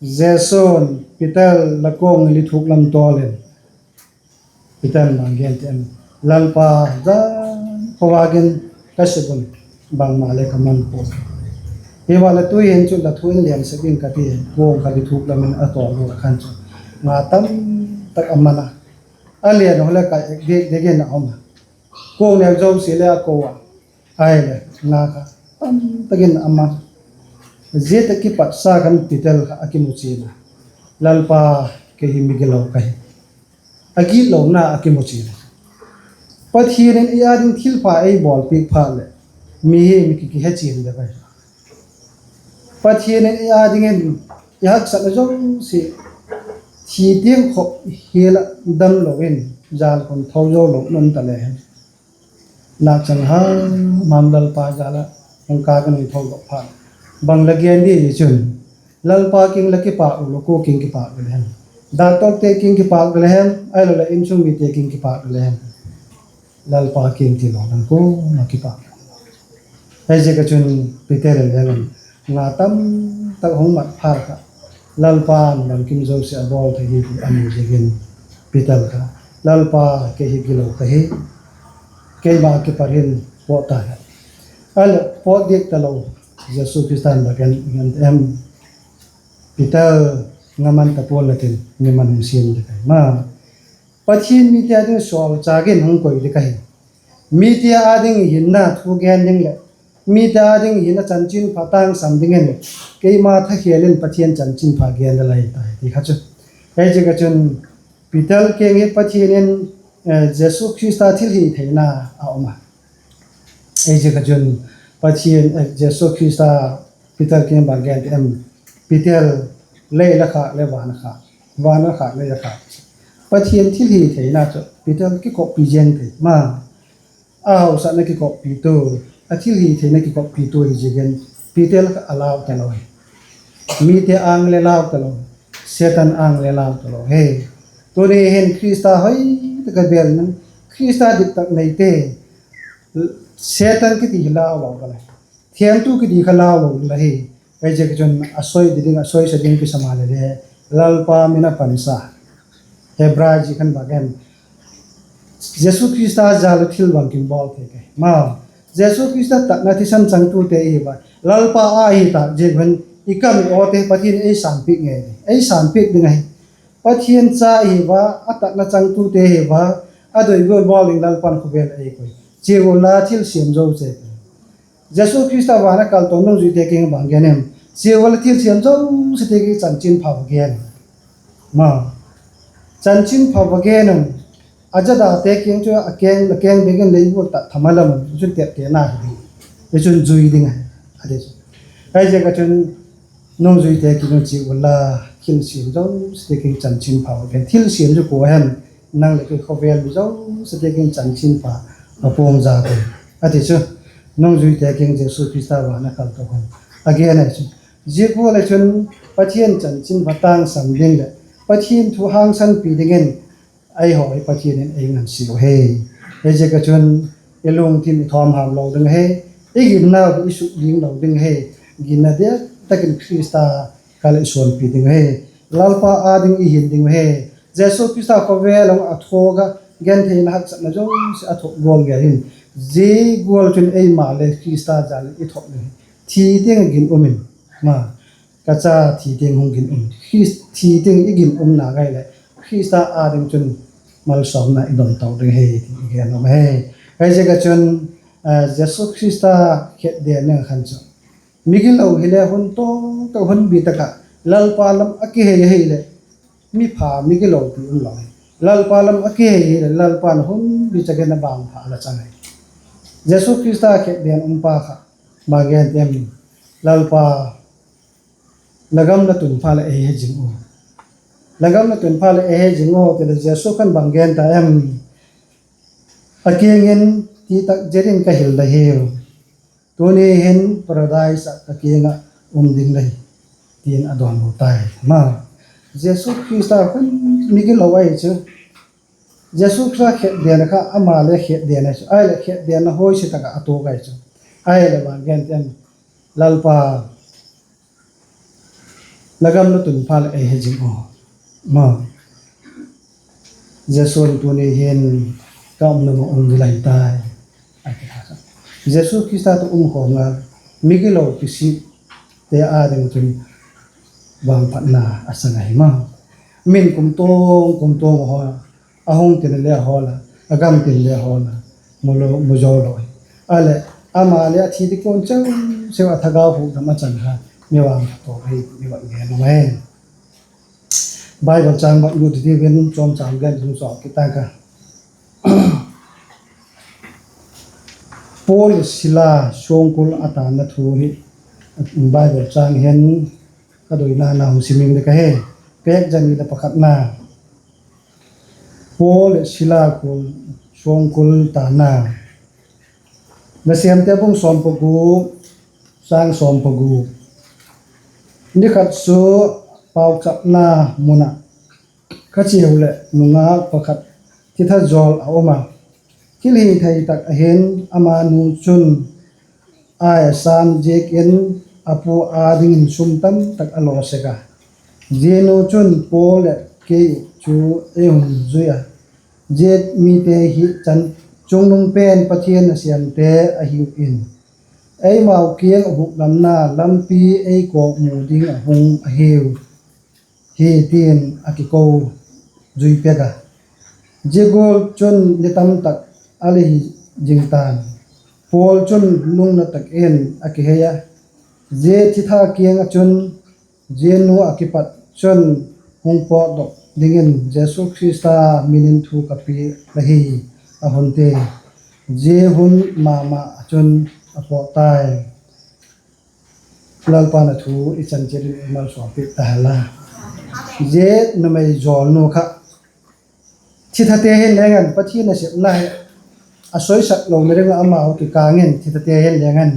Jesu'n, Pitel, la kuang li thuk lam tawl in, Pitel bang gen ta em? Lalpa, jan khawvâk in ka sep un, bangma le ka man pua. Himaleh tu'hin chu la thu in lian sek in ka ti, kuang kha li thuk lam in a tawl lo a khan chu nga tam tak a man a, a lian haw leh ka ek diak diak in a um a, kuang neu zosia le a ko a, ahileh nga kha tam tak in a man. Zia tak kipat sa khan Pitel kha a kimuchian a, Lalpa, kei hi migilo ka hi. A gitlona a kimuchian a. Pathian in ei â ding thilpha ei bawlpiak phat leh mi hi mi ki, kihechian deu ahi. Pathian in ei â dingin i haksatna zosia thi tiang khop hial ah damlo in, jâl khun tho zo lo in um ta le hen, nâkchang ham ham Lalpa jâl ah hung kâ ka nung tho lo phat, bang la gen di i chun, Lalpa kiang la kipâk lo, kua kiang kipâk le hem? Doctorte kiang kipâk le hem, ahiloleh insung mite kiang kipâk le hem? Lalpa kiang ti lo, nang kuama kipâk. Hiziak ah chun Pitel in le nga tam tak hung mat phat kha, Lalpa'n bangkim zosia a bawl thei hi ti a mu ziakin, Pitel kha, Lalpa, kei hi gilo ka hi, keima kipat hin pawt ta hen. Ahileh pawt diak talo, Jesu Khrista'n bang gen em? Pitel, nga man ta pua'n la tin, mi man hung siam ding ka hi ma. Pathian mite â ding sawlchâk in hung koi ding ka hi. Mite â ding hinna thu gen ding leh mite â ding hinna chanchinpha tângsan dingin keima thakhial in Pathian chanchinpha gen ding la hi tai ti kha chu. Hiziak ah chun Pitel kiang hi Pathian in, eh, Jesu Khrista thilhitheina a um a. Hiziak ah chun Pathian, eh, Jesu Khrista Pitel kiang bang gen ta em? Pitel, lei la khâk leh van a khâk, van a khâk leh lei a khâk. Pathian thilhitheina chu Pitel kikoppi ziang thei ma. A hausakna kikoppitu, a thilhitheina kikoppitu hi ziakin Pitel kha a lau talo hi. Mite âng le lau talo, Setan âng le lau talo hi. Tuni hin Khrista hoi tak a bêl nung, Khrista diktak neite, Setan kiti hi lau lo ka la, thiamtu kiti kha lau lo la hi. Hiziak ah chun a soi di ding, a soisa ding kisa maleh le, Lalpa min a pansa, Hebrai zi khan bang gen, Jesu Khrista jal a thil bangkim bawl thei ka hi ma. Jesu Khrista tatna thisan changtute i hi va, Lalpa a hi tak ziak un i kam i awte Pathian ei sânpiak ngei, ei sânpiak ding ahi. Pathian cha i hi va, a tatna changtute i hi va, a doi gual bawl ding Lalpa'n khawvel ei koi. Chia gual la thilsiam zosia, Jesu Khrista van a kaltawn nungzuite kiang bang gen em? Chia gual la thilsiam zosiate kiang chanchinpha va gen, ma, chanchinpha va gen un. A zadate kiang chu a keng, la keng bek in lei gual tak tham a lam un, chun teptena hi ding, i chun zui ding ahi, a ti chu. Hiziak ah chun nungzuite kiang un chia unla, thilsiam zosiate kiang chanchinpha gen. Thilsiam chu kua hem? Nang leh kei khawvel mi zosiate kiang chanchinpha a puang zat u a ti chu. Nungzuite kiang Jesu Khrista van a kalto hun a gen ahi chu. Zia gual ah chun Pathian chanchinpha tângsan ding leh Pathian thu hangsanpi dingin eihaw hi Pathian in ei ngansia u hi. Hiziak ah chun i lungthim i thawmham lo ding hi, i ginnau i sukding lo ding hi, ginna diak tak in Khrista kal i suanpi ding hi, Lalpa â ding i hin ding hi. Jesu Khrista khawvel ah a thuak a, gentheina haksatna zosia a thuak gual ngei in, zia gual chun eima le Khrista jal in i thuak ding hi. Thi tiang a ginum in, ma, ka cha, thi tiang hung ginum, thi tiang i ginumna ngai leh Khrista â ding chun malsawmna i don to ding hi ti i gen um hi. Hiziak ah chun Jesu Khrista khetden ding khan chu migilo hile hun tawk tak, hun bi tak ah Lalpa lam a kihei ahileh, mipha migilo ti um lo hi. Lalpa lam a kihei hileh Lalpa'n hun bi tak in a bangpha la chang ahi. Jesu Khrista khetden um pa kha bang gen em? Lalpa, la gam la tun phat leh ei he zing u. La gam la tun phat leh ei he zing u ti leh Jesu khan bang gen ta em? A kiang in, ti tak zet in ka hil la hiu. Tuni hin Paradise ah ka kiang ah um ding la hi, ti'n a dawnhu tai. Ma, Jesu Khrista hun migilo ahi chu. Jesu Khrista khetden kha ama le khetden ahi chu. Ahileh khetden a huaisia tak ah a tuak ahi chu. Ahileh bang gen em? Lalpa, la gam la tun phat leh ei he zing u. Ma, Jesu'n tuni hin ka umna mun ah um ding la hi tai. Jesu Khrista tawh um khawm a, migilo kisite â ding chun vangphatna a chang ahi ma. Min kum tuang kum tuang a hawl a, a hung tin le a hawl a, a gam tin le a hawl a, mu zo lo hi. Ahileh ama leh a thi ding kuan cheu cheu a thagau hukdam a chan kha mi vangphat tawh hi ti i va gen u ahi. Bible châng bang lut diu in chawmchâm gen ding chu kit ta ka. Paul leh Sila suangkul a tânna thu hi Bible châng hin ka doina na hung sim ing ding ka hi. Pêk za ni leh pakhatna, Paul leh Sila suangkul tânna. Nasêmte bung sawm pagu, châng sawm pagu. Ni khat chu pauchapna mun ah ka chiau leh nungak pakhat thitha zawl a um a, thil hithei tak ahi'n, ama nu chun ai a sân ziakin a pu â dingin sum tamtak a law sek a. Zia nu chun Paul leh kei chu ei hun zui a, zia mite hi chan chungnung pen Pathian nasêmte ahiu in, eimau kiang ah hukdamna lampi ei kawkmu ding ah hung ahiu hi, ti'n a kiko zui pêk a. Zia gual chun ni tamtak a la hi zing ta'n. Paul chun lungna tak in a kihei a, zia thitha kiang ah chun, zia nu ah kipat chun hung pawtdok dingin Jesu Khrista min in thu ka pia la hi, a hun ti. Zia hun ma ma ah chun a pawt tai. Lalpa'n a thu i chan chiat in ei malsawmpiak ta hen la. Zia numei zawlnu kha thithate hin leng an Pathian nasepna hi a soisak lona ding ah amau kikâng in thithate hin leng an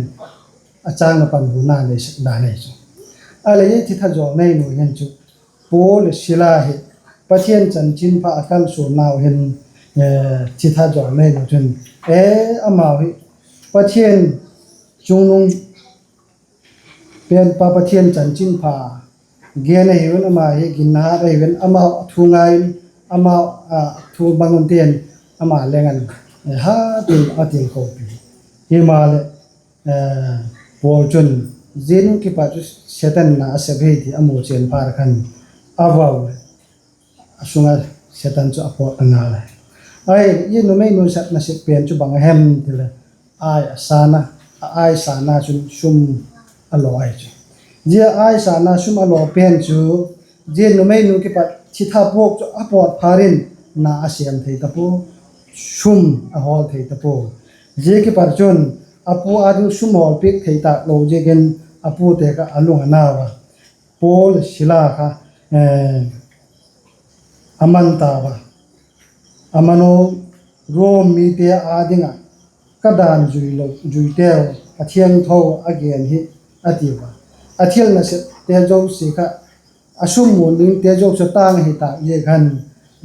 a châng ah panpina neisakna nei chu. Ahileh thitha zawl neinu hin chu Paul leh Sila hi Pathian chanchinpha a kalsuannau hin, thitha zawl neinu chun, e, amau hi Pathian chungnung penpa Pathian chanchinpha gen ahiu in, ama hi ginna hat ahiu in, amau a thu ngai in, amau a thu mang un ti'n, ama leng an hat in a tilkopi. Himaleh, Paul chun, zia nu kipat chu Setan na a sep hi ti a mu chian phat khan, a vau leh a sung ah Setan chu a pawt ta ngal a. Ahi, i numeinu nasep pen chu bang a hem ti leh, ai a sân a, a ai sâna chun sum a law ahi chu. Zia ai sâna sum a law pen chu, zia numeinu kipat thitha puak chu a pawt phat in na a sêm thei ta pua, sum a hawl thei ta pua. Zia kipat chun a pu â ding sum hawlpiak thei tâk lo ziakin a pute kha a lung a nau a, Paul Sila kha a man tau a. Amanu Rom mite â ding ah, Ka dan zui lo, zuiteu a thiangtho a gen hi, a tiu a. A thil nasepte zosia kha, a sum muan dingte zosia tâng ahi tâk ziak khan,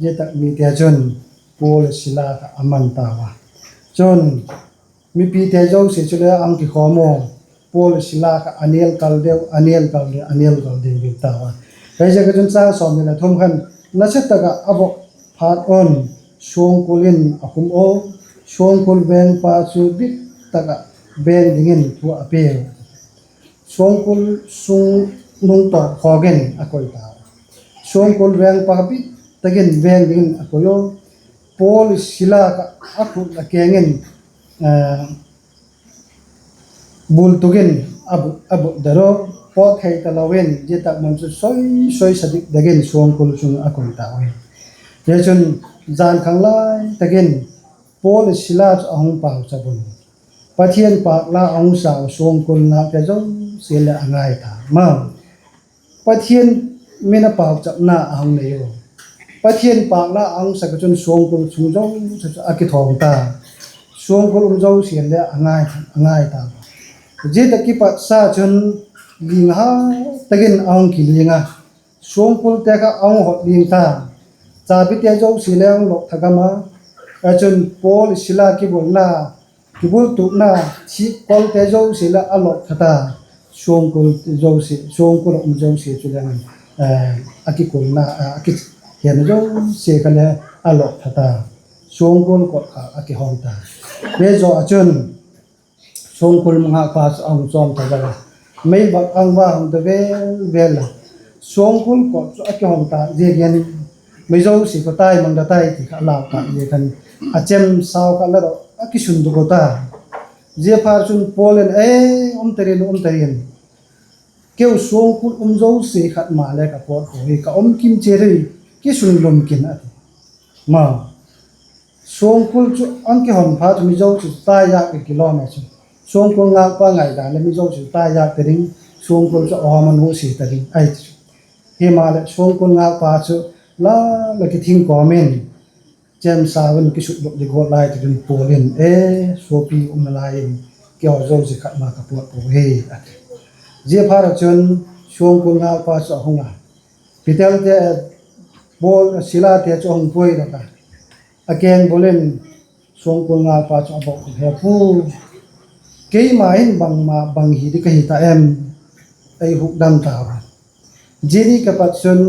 zia tak mite chun Paul Sila kha a man tau a. Chun mipite zosia chule a hung kikhawm u, Paul Sila kha a nêl kal deu, a nêl kal deu, a nêl kal deu deu tau a. Hiziak a chun châng sawmni leh thum khan, nasia tak ah a vop phat un, suangkul in a khum u, suangkul vêngpa chu bit tak ah vêng dingin thu a piau. Suangkul sung nung tawh khawk in a koi tau. Suangkul vêngpa bit tak in vêng dingin a koi u. Paul Sila kha a khut a keng in, bul tuk in a butdet u. Pawt thei talo in zia tak mun chu soi, soi sa dik dek in suangkul sung a koi tau hi. Zia chun jan khang lai tak in Paul Sila chu a hung pauchap un, Pathian pâk la a hung sa u suangkul ngâkte zosia leh a ngai tha ma. Pathian min a pauchapna a hung nei u. Pathian pâk la a hung sak ah chun suangkul sung zosia chu a kithawng ta. Suangkul um zosia le a ngai, a ngai ta. Zia tak kipat sa chun ling ha tak in a hung kiling a, suangkulte kha a hung hot ling ta. Chabite zosia le a hung lawk tha gam a. A chun Paul Sila kibulna, kibultukna thîk kolte zosia le a lawk tha ta. Suangkul zosia, suangkul ah um zosia chu le, a kikulna, a kihenna zosia kha le a lawk tha ta. Suangkul kot kha a kihawng ta. Zia zaw ah chun suangkul ngâkpa chu a hung chawm ta gal a, meivak ang va hung ta vel vel a. Suangkul kot chu a kihawng ta ziakin, mi zosia kha tai mang da tai ti kha a lau ta ziak khan, a chemsau kha la dok a kisun duk u ta. Ziaphat chun Paul in, E, um ta in, um ta in, keu suangkul um zosia khat ma le ka pawt pua hi, ka um kim chiat hi, kisun lum kin, a ti. Ma, suangkul chu a hung kihawng phat chu mi zosia chu tai âk in kilawm a chu, suangkul ngâkpa ngaidan leh mi zosia chu tai âk ta ding, suangkul chu a awm a nusia ta ding ahi chu. Himaleh suangkul ngâkpa chu la la kithing kawm in, chemsau in kisukdok ding guat lai tak in Paul in, E, suapi umna lai in, keihaw zosia khat ma ka pawt pua hi, a ti. Ziaphat ah chun suangkul ngâkpa chu a hung a, Petelte, Paul, Silate chu a hung puai dak a, a kengbul in suangkul ngâkpa chu a bawk, He pu, keima hin bangma bang hi ding ka hi ta em? Ei hukdam tau a. Zia ni kipat chun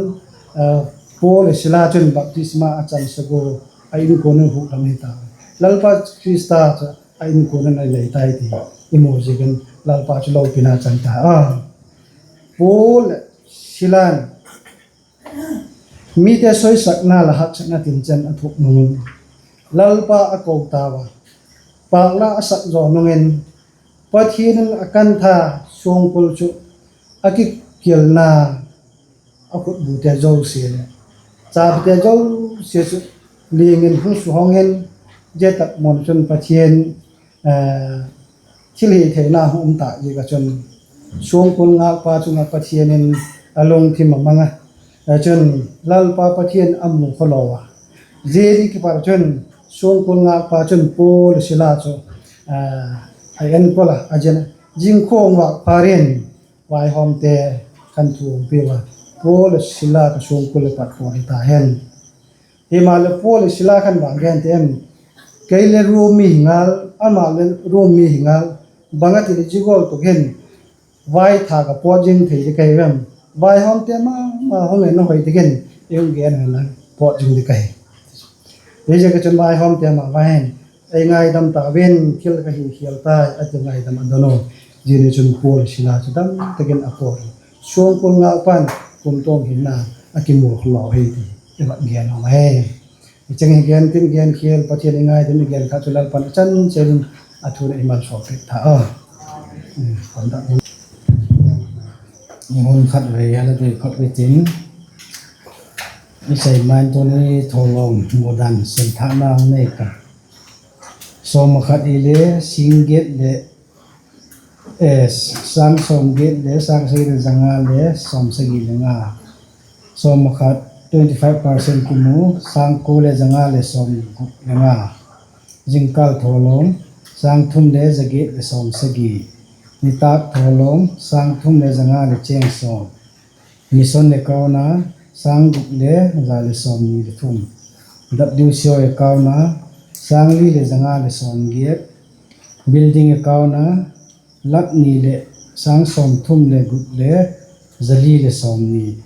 Paul leh Sila chun baptisma a chansak ua, a inkuan in hukdam hi ta. Lalpa Khrista chu a inkuan in a nei tai ti i mu ziakin Lalpa chu lopina chang ta a. Paul leh Sila'n mite soisakna leh haksatna tinchen a thuk nung in, Lalpa a ko tau a, pâk la a sak zaw nung in, Pathian in a kan tha suangkul chu a kikilna, a khutbute zosia leh chabite zosia chu ling in hung suhawng in, zia tak mun chun Pathian thilhitheina hung um ta ziak ah chun, suangkul ngâkpa chung ah Pathian in a lungthim a mang a. Chun Lalpa Pathian a mu khawlo a. Zia ni kipat chun suangkul ngâkpa chun Paul leh Sila chu a enkol a, a zin a, zingkhuang vâk phat in vaihawmte khan thu a hung piau a, Paul leh Sila ka suangkul ah pat khawm hi ta hen. Himaleh Paul leh Sila khan bang gen ti em? Kei le Rom mi hi ngal, ama le Rom mi hi ngal, bang a ti leh zia gual tuk hin vaithâk ah pawt zing thei ding ka hi em? Vaihawmte ma ma hung en a hoi dingin ei hung gen hen lang pawt zing ding ka hi. Hiziak a chun vaihawmte ma ma hin ei ngaidam tau in, thil ka hi khial tai, a ti ngaidam a don u. Zia ni chun Paul leh Sila chu dam tak in a pawt u. Suangkul ngâkpa'n kumtuang hinna a kimu khawlo hi ti i va gen u ahi. I chang hi gen tin gen khial, Pathian i ngaidam i gen kha chu Lalpa'n a chan chiat in a thu in ei malsawmpiak ta a. I hun khat vei a la dei khawp i tin, i seiman tuni thawlawm mudan sim thâkna nei ka. Sawm a khat i le sîng giat leh S, sâng sawmgiat leh sâng sagi leh za nga leh sawmsagi le nga. Sawm khat, twenty five percent kimu, sâng kua leh za nga leh sawmguk le nga. Zingkâl thawlawm, sâng thum leh za giat leh sawmsagi. Nitâk thawlawm, sâng thum leh za nga leh chêng sawm. Mission account a, sâng guk leh za leh sawmni le thum. W C O account a, sâng li leh za nga leh sawmgiat. Building account a, lak ni leh sâng sawmthum leh guk leh za li leh sawmni.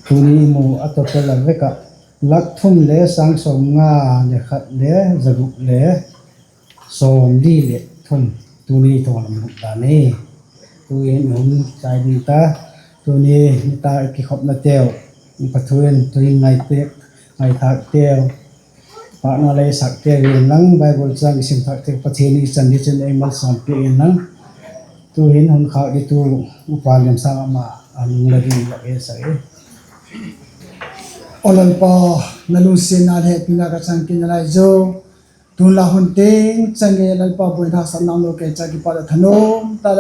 Tuni i mu a total a vek ah lak thum leh sâng sawmnga leh khat leh za guk leh sawmli leh thum. Tuni thawlawm guk dan e. Tu'hin hun chai ding ta. Tuni nitâk i kikhopnateu, i pathu in tui ngaiteu, ngaithâkteu, pâkna lei sakteu inlang, Bible châng i simthâkteu, Pathian i chan hi chun ei malsawm piak inlang. Tu'hin hun khâk ditu Upa Lemsâng ama a nung la ding i lak e sa e. Aw Lalpa, na lungsiatna leh hepina ka chang kit nalai zo. Tun la hun teng chang e Lalpa, buaina haksatna lo kei cha kipat a thanuam ta